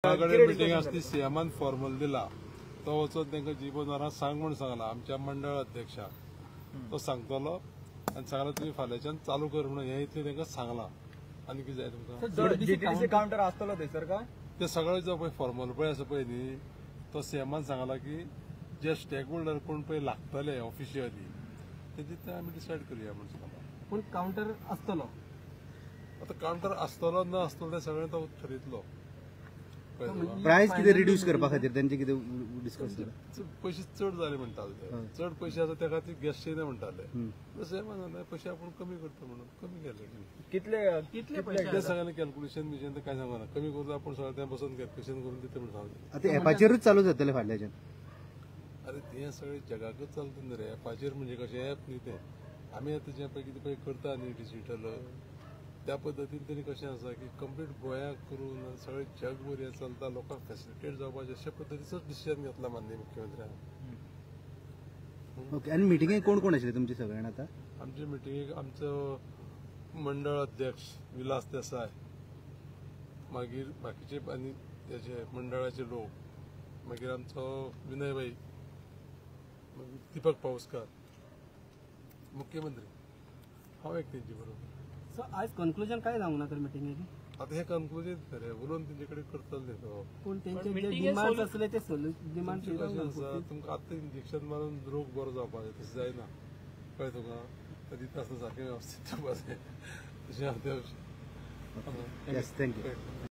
Meeting आसली, सीएमान formal दिला, तो वचून तांकां जिबो द्वारा सांग म्हूण सांगला आमच्या मंडळ अध्यक्षाक, तो सांगतलो आनी सांगला तुमी फाल्यांच्यान चालू कर म्हणून. हें इतलें तांकां सांगलां. आनी कितें जाय तुमकां? कावंटर आसतलो थंयसर काय ते सगळे जो पळय फॉर्मल पळय आसा पळय न्ही, तो सीएमान सांगला की जे स्टेक होल्डर कोण पळय लागतले ऑफिशियली ते तितले आमी डिसायड करुया म्हूण सांगला. पूण कावंटर आसतलो? आतां कावंटर आसतलो ना आसतलो तें सगळें तो ठरयतलो. प्रायस कितें रिड्यूस करपा खातीर तांचे कितें डिस्कस जालें? पयशे चड जाले म्हणटाले ते, चड पयशे आसा त्या खातीर गेस्ट येना म्हणटाले. सेम पयशे आपूण कमी करता म्हणून कमी केले. कितले कितले पयशे ते सगळ्यांनी कॅल्क्युलेशन बिशन ते काय सांगना, कमी करून आपूण सगळें तें बसून कॅल्क्युलेशन करून दिता म्हणून सांगलें. आतां एपाचेरूच चालू जातलें फाटल्याच्यान? अरे तें सगळें जगाकच चलता न्ही रे एपाचेर, म्हणजे कशें एप न्ही तें आमी आतां जें पळय कितें पळय करता न्ही डिजिटल, त्या पद्दतीन तेणी कशें आसा की कंप्लीट गोंयाक करून सगळें जगभर हें चलता, लोकांक फॅसिलिटेट जावपाचें अशा पद्दतीचोच डिसिजन घेतला माननीय मुख्यमंत्र्यान. ओके, आनी मिटिंगेक कोण कोण आशिल्ले तुमचे सगळ्यान आतां? आमचे मिटिंगेक आमचो मंडळ अध्यक्ष विलास देसाय, मागीर बाकीचे आनी तेजे मंडळाचे लोक, मागीर आमचो विनय भाई, मागीर दीपक पावसकार, मुख्यमंत्री, हांव एक तेंचे बरोबर. सो आयज कन्क्लुजन काय जावंक ना तर मिटिंगेक? आतां हें कन्क्लुजन रे उलोवन तेंचे कडेन करतले तो, पूण तेंचे जे डिमांड्स आसले ते डिमांड्स कशें आसा तुमकां आतां इंजेक्शन मारून रोग बरो जावपाक जाय तशें जायना, कळ्ळें तुका? दिता आसतना सारकें वेवस्थीत दिवपाक जाय. तशें आतां thank you.